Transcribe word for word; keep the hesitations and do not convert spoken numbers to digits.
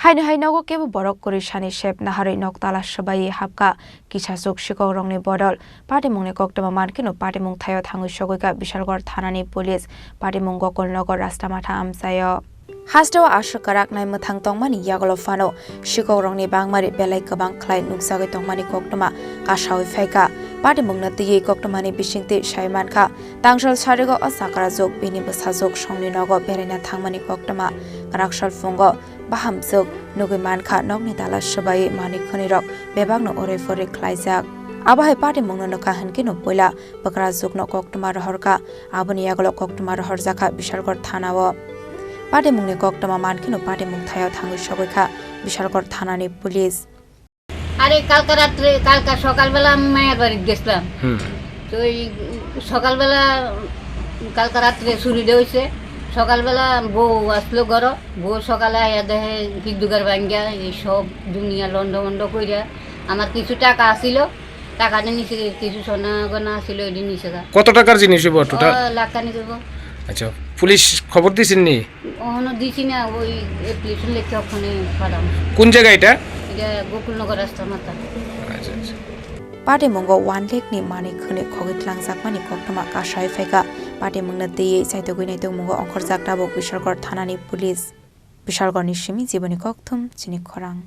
Haino hai nogo kebo borok kwrwi sani sep naharwi nok tala swbaiwi habkha. Kisa chuk sikhok rokni bodol patimungni koktwma mankhe no patimung thaio thangwi sogwikha Bishalgarh thanani police. Patimung Gokul Nagar Rastamatha amchaio. Hasteo aswk kwrak nai mwthang tongmani yagulo phano sikhok rokni bangmari belai kwbang khlai nukjagwi tongmani koktwma kasawi phaikha. Patimungno twiwi koktwmani bisingtwi sai mankha, tangsal sarigo o chakra juk bini bwsajwk songni nogo beraina thangmani koktwma. Kwrak sal phungo bahamjwk nugwi mankha, nokni tala swbaiwi manwi khwnwi rok bebakno oroi phoroi khlaijak. Abo hai patimungno nukha hwnkhe no puila bwkrajwkno koktwma rohorkha, aboni yagulo koktwma rohorjakha Bishalgarh thanao. Patimungni koktwma mankheno patimung thaio thangwi sogwikha Bishalgarh thanani police. আরে কালকা রাত্রে, কালকা সকালবেলা আমি মায়ের বাড়িতে গেছিলাম। হুম। তো এই সকালবেলা, কালকা রাত্রে চুরিটা হয়েছে। সকালবেলা বউ আসলো ঘরো, বউ সকালে আইয়া দেখে কি দুগার ভাঙ্গা, এই সব দুনিয়া লন্ড মন্ড কইরা। আমার কিছু টাকা আছিল, টাকা নিয়ে নিছে, কিছু সোনা গয়না আছিল, ওইটি নিছে গা। কত টাকার জিনিস হইব টোটাল? ও, লাখ খানিক হইব। আচ্ছা, পুলিশ খবর দিছেন নি? অহনো দিছি না, ওই অ্যাপ্লিকেশন লেখে ওখানে পাঠাম। কোন জায়গা এটা? এটা গোকুলনগর রাস্তা মাথা। আচ্ছা, আচ্ছা। Patimungo one lakh ni manwi khwnwi khogwi tlangjakmani koktwma kasawi phaikha. Patimungno twiwi chaitogwi naitokmungo ongkhorjak tabuk Bishalgarh thanani police. Bishalgarhni simi Jiboni Kokthum, chini khorang.